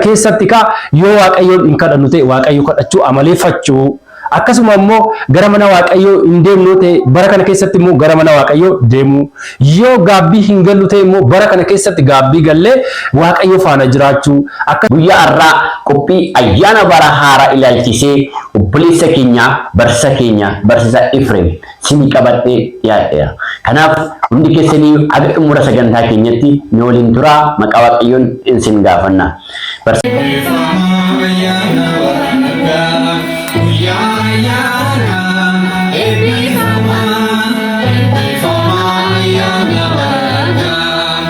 Keessatti kaa yoo Waaqayyoon hin kadhannu ta'e Waaqayyo kadhachuu amaleeffachuu, akkasuma immoo gara mana Waaqayyoo hin deemnu ta'e bara kana keessatti immoo gara mana Waaqayyoo deemuu, yoo gaabbii hin gallu ta'e immoo bara kana keessatti gaabbii gallee Waaqayyo faana jiraachuu akka. Guyyaa har'aa qophii ayyaana bara haaraa ilaalchisee obboleessa keenya barsiisa keenya barsiisaa Efreem sinii qabadhee dhiyaadheera. Kanaaf hundi keessaniyyuu haga xumura sagantaa keenyatti nu waliin turaa maqaa Waaqayyoon isin gaafanna. Eebbifamaa ayyaana bara nagaa guyyaa ayyaanaa eebbifamaa eebbifamaa ayyaana bara nagaa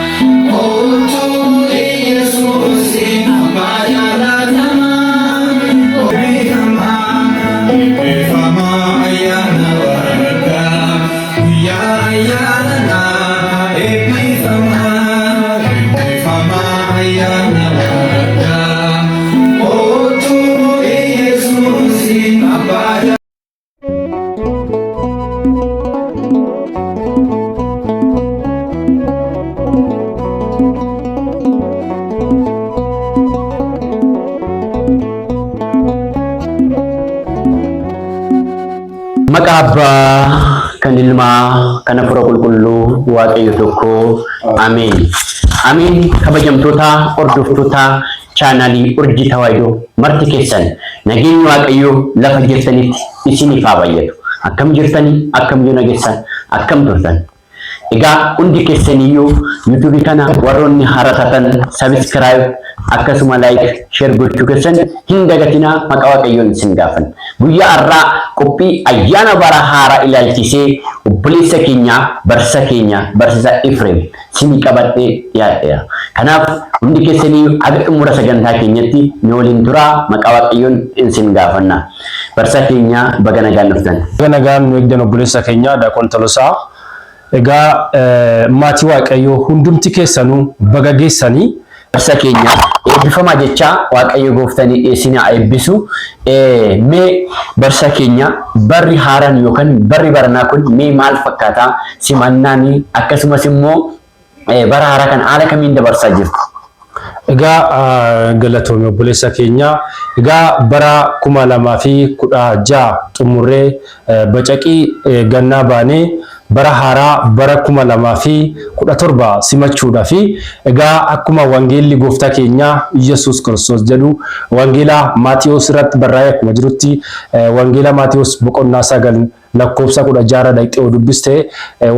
kottuu Iyesuusi abbaa jaalatamaa eebbifamaa eebbifamaa ayyaana bara nagaa guyyaa ayyaanaa eebbifamaa eebbifamaa ayyaana bara nagaa kottuu Iyesuusi abbaa. Maqaa Abbaa kan Ilmaa kan Hafuura Qulqulluu Waaqayyo tokko Ameen. Ameen kabajamtoota hordoftoota chaanaalii Urjii Tawaahidoo marti keessan nageenyi Waaqayyoo lafa jirtanitti isiniif haa baay'atu. Akkam jirtanii akkam yoo nageessan akkam turtan. Egaa hundi keessaniyyuu YouTube kana warroonni haaraa taatan subscribe akkasuma like share gochuu keessan hin dagatinaa maqaa Waaqayyoon isin gaafanna. Guyyaa har'aa qophii ayyaana bara haaraa ilaalchisee obboleessa keenya barsiisa keenya barsiisaa Efreem sinii qabadhee dhiyaadheera. Kanaaf hundi keessaniyyuu haga xumura sagantaa keenyatti nu waliin turaa maqaa Waaqayyoon isin gaafanna. Barsiisaa keenya baga nagaan dhuftan. Baga nagaan nu eegdan obboleessa keenya Daaqon Tolosaa. Egaa maatii Waaqayyoo hundumti keessanuu baga geessanii. Barsiisaa keenya eebbifamaa jechaa Waaqayyo gooftaan isin haa eebbisu. Mee barsiisaa keenya barri haaraan yookaan barri baranaa kun mee maal fakkaataa simannaanii akkasumas immoo bara haaraa kana haala kamiin dabarsaa jirtu? Egaa galatoomi obboleessa keenya. Egaa bara 2016 xumurree bacaqii gannaa baanee bara haaraa bara 2017 simachuudhaaf egaa akkuma wangeelli gooftaa keenya Iyyasuus Kiristoos jedhu wangeela Maatiyoos irratti barraa'ee akkuma jirutti wangeela Maatiyoos boqonnaa 9 lakkoofsa 16 irra dhaqxee yoo dubbiste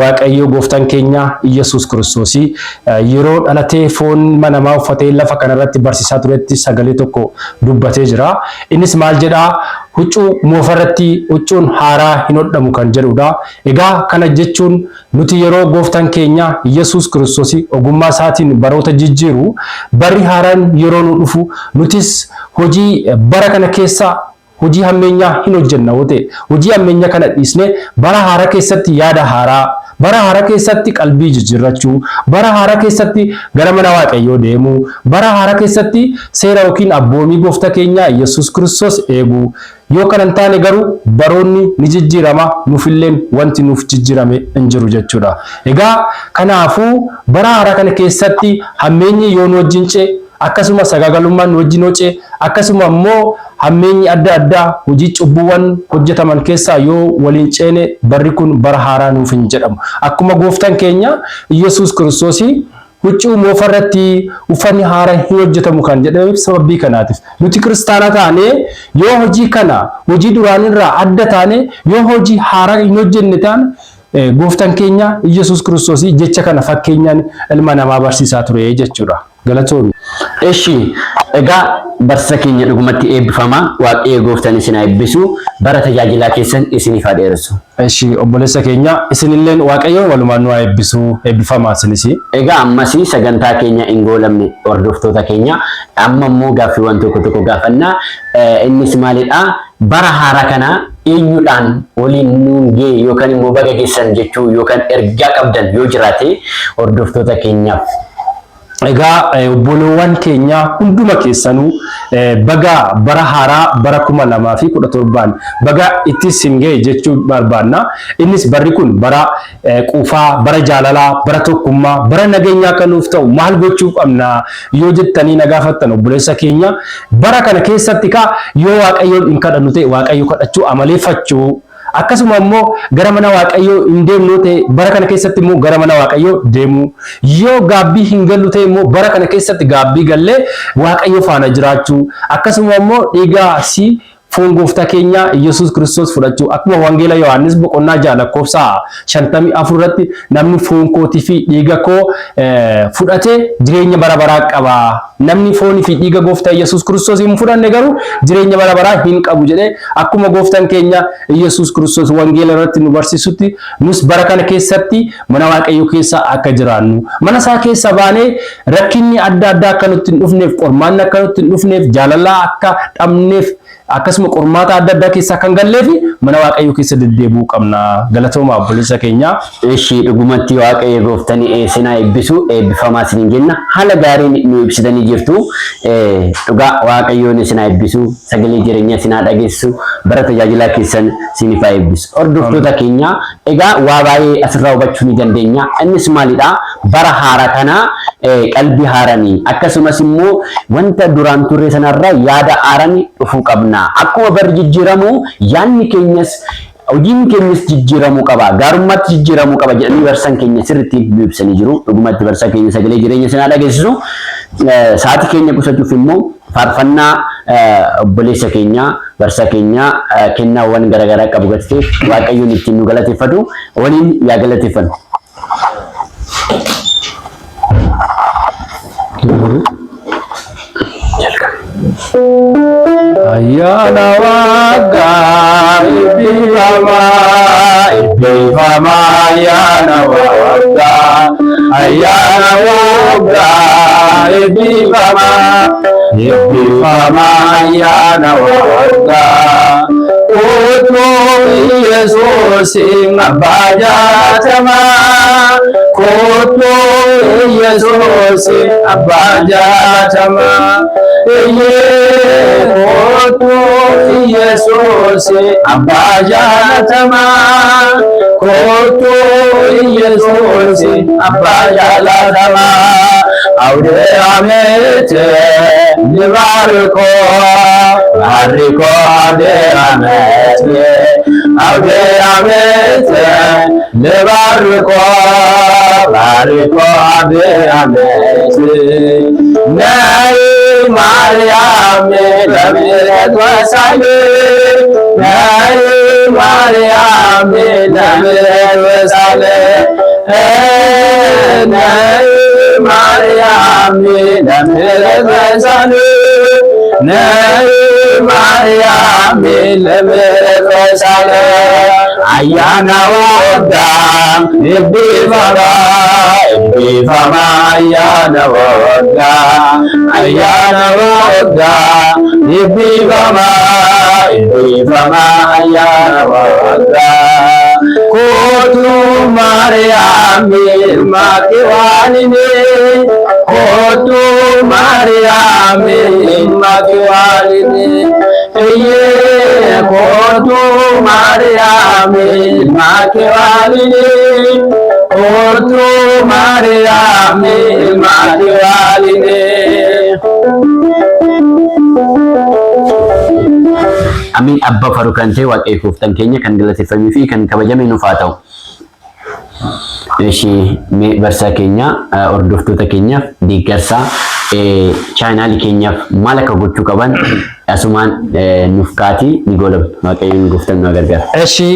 Waaqayyo gooftaan keenya Iyyasuus Kiristoos yeroo dhalatee foon namaa uffatee lafa kanarratti barsiisaa turetti sagalee tokko dubbatee jira. Innis maal jedhaa? Huccuu moofarratti huccuun haaraa hin hodhamu kan jedhudha. Egaa kana jechuun nuti yeroo gooftaan keenya Iyyasuus Kiristoos ogummaa isaatiin baroota jijjiiru barri haaraan yeroo nu dhufu nutis hojii bara kana keessa hojii hammeenyaa hin hojjenna yoo ta'e, hojii hammeenya kana dhiisnee bara haaraa keessatti yaada haaraa, bara haaraa keessatti qalbii jijjiirrachuu, bara haaraa keessatti gara mana Waaqayyoo deemuu, bara haaraa keessatti seera yookiin abboomii gooftaa keenyaa Yesuus Kiristoos eeguu. Yoo kana hin taane garuu baroonni ni jijjiirama, nuufilleen wanti nuuf jijjiirame hin jiru jechuudha. Egaa kanaafuu bara haaraa kana keessatti hammeenyi yoo nu wajjin ce'e, akkasuma sagaagalummaan nu wajjin yoo ce'e, akkasuma immoo hammeenyi adda addaa hojii cubbuuwwan hojjetaman keessaa yoo waliin ceene barri kun bara haaraa nuuf hin jedhamu. Akkuma gooftaan keenya Iyyasuus Kiristoos huccuu moofa irratti uffanni haaraa hin hojjetamu kan jedhameef sababii kanaatiif. Nuti kiristaana taanee yoo hojii kana hojii duraanirraa adda taane yoo hojii haaraa hin hojjenne taane gooftaan keenya Iyyasuus Kiristoos jecha kana fakkeenyaan ilma namaa barsiisaa ture jechuudha. Galatoomi. Eshi egaa barsiisa keenya dhugumatti eebbifama waaqayyo gooftaan isin haa eebbisu bara tajaajilaa keessan isiniif haa dheeressu. Eshi obboleessa keenya isinilleen waaqayyo walumaan nu haa eebbisu eebbifamaa isinis. Egaa ammas sagantaa keenya hin goolamne hordoftoota keenya amma immoo gaaffiiwwan tokko tokko gaafanna innis maalidha bara haaraa kana eenyudhaan waliin nuun ga'e yookaan immoo baga geessan jechuu yookaan ergaa qabdan yoo jiraate hordoftoota keenyaaf. Egaa obboloowwan keenya hunduma keessanuu baga bara haaraa bara 2017n baga itti isin ga'e jechuu barbaanna. Innis barri kun bara quufaa, bara jaalalaa, bara tokkummaa, bara nageenyaa akka nuuf ta'u maal gochuu qabna yoo jettanii na gaafattan, obboleessa keenya, bara kana keessatti kaa yoo Waaqayyoon hin kadhannu ta'e Waaqayyo kadhachuu amaleeffachuu, akkasuma immoo gara mana Waaqayyoo hin deemnu ta'e bara kana keessatti immoo gara mana Waaqayyoo deemuu, yoo gaabbii hin gallu ta'e immoo bara kana keessatti gaabbii gallee Waaqayyo faana jiraachuu, akkasuma immoo dhiigaa si foon gooftaa keenya Yesuus Kiristoos fudhachuu, akkuma Wangeela Yohaannis boqonnaa 6 lakkoofsa 54 irratti, "Namni foon kootii fi dhiiga koo fudhate jireenya bara baraa qaba. Namni foonii fi dhiiga gooftaa Yesuus Kiristoos hin fudhanne garuu jireenya bara baraa hin qabu" jedhee, akkuma gooftaan keenya Yesuus Kiristoos wangeela irratti nu barsiisutti, nus bara kana keessatti mana Waaqayyoo keessa akka jiraannu, mana isaa keessa baanee rakkinni adda addaa akka nutti hin dhufneef, qormaanni akka nutti hin dhufneef, jaalalaa akka dhabneef, akkasuma qormaata adda addaa keessa akka hin galleef mana Waaqayyoo keessa deddeebi'uu qabna. Galatooma, obboleessa keenya. Ishii, dhugumatti Waaqayyo gooftanii isinaa eebbisu, eebbifamaa isiniin jenna. Haala gaariin nu ibsitanii jirtu. Dhugaa Waaqayyoon isinaa eebbisu, sagalee jireenyaa isinaa dhageessisu, bara tajaajilaa keessan isiniif haa eebbisu. Hordoftoota keenya, egaa waa baay'ee asirraa hubachuu ni dandeenya. Innis maalidha? Bara haaraa kana qalbii haaranii, akkasumas immoo wanta duraan turre sanarraa yaada haaranii dhufuu qabna. Akkuma barri jijjiiramu yaadni keenyas hojiin keenyas jijjiiramuu qaba. Gaarummaatti jijjiiramuu qaba jedhanii barsan keenya sirriitti nu ibsanii jiru. Dhugumatti barsaa keenya sagalee jireenya isinaa dhageessisu. Sa'aatii keenya qusachuuf immoo faarfannaa obboleessa keenya, barsaa keenya, kennaawwan garaagaraa qabu gatee Waaqayyoon ittiin nu galateeffatu waliin yaa galateeffannu. Ayyaana waggaa eebbifamaa, eebbifamaa, ayyaana waggaa, ayyaana waggaa eebbifamaa, eebbifamaa, ayyaana waggaa. Kootuu Yesuus abbaa jaatamaa, kootuu Yesuus abbaa jaatamaa. Eeyyee, kootuu Yesuus abbaa jaatamaa, kootuu Yesuus abbaa jaalatamaa. አውደ ዓመት ንባርኮ ባርኮ፣ አውደ ዓመት፣ አውደ ዓመት ንባርኮ ባርኮ፣ አውደ ዓመት። ነይ ማርያም ለምሕረት ወሳይል፣ ነይ ማርያም ለምሕረት ወሳይል፣ ነይ ማርያም ለምሕረት ወሳይል፣ ነይ ማርያም ለምሕረት ወሳይል። Ayyaana waggaa eebbifamaa, eebbifamaa, ayyaana waggaa, ayyaana waggaa eebbifamaa, eebbifamaa, ayyaana waggaa. Kootuu Maariyaam ilma kiwaanini, kootuu Maariyaam ilma kiwaanini. Eeyyee, kootuu Maariyaam ilma kiwaanini, kootuu Maariyaam ilma kiwaanini. Amiin. Abbaa faruu kan ta'e Waaqayyo gooftaan keenya kan galateeffamee fi kan kabajame nuuf haa ta'u. Ishii, mee barsaa keenya, hordoftoota keenyaaf deeggarsa chaanaalii keenyaaf maal akka gochuu qaban asumaan nuuf kaatii ni goolabna. Waaqayyoon gooftaan nu gargaara. Eshi,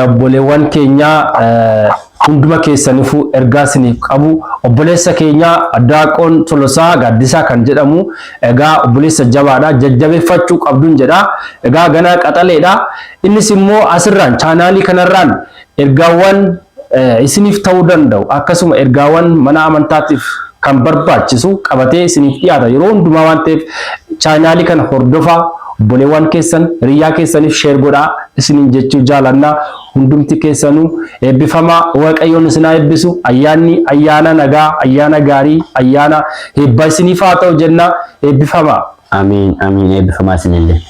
obboleewwan keenya, hunduma keessaniifuu ergaa isiniif qabu, obboleessa keenya Daaqoon Tolosaa Gaaddisaa kan jedhamu, egaa obboleessa jabaadha, jajjabeeffachuu qabduun jedha. Egaa ganaa qaxaleedha. Innis immoo asirraan chaanaalii kanarraan ergaawwan isiniif ta'uu danda'u, akkasuma ergaawwan mana amantaatiif kan barbaachisu qabatee isiniif dhiyaata yeroo hundumaa waan ta'eef, chaanaalii kana hordofaa. Obboleewwan keessan, hiriyyaa keessaniif share godhaa isiniin jechuu jaalanna. Hundumti keessanuu eebbifamaa. Waaqayyoon isin haa eebbisu. Ayyaanni ayyaana nagaa, ayyaana gaarii, ayyaana eebba isiniif haa ta'u jenna. Eebbifamaa. Amiin, amiin, eebbifamaa isinillee.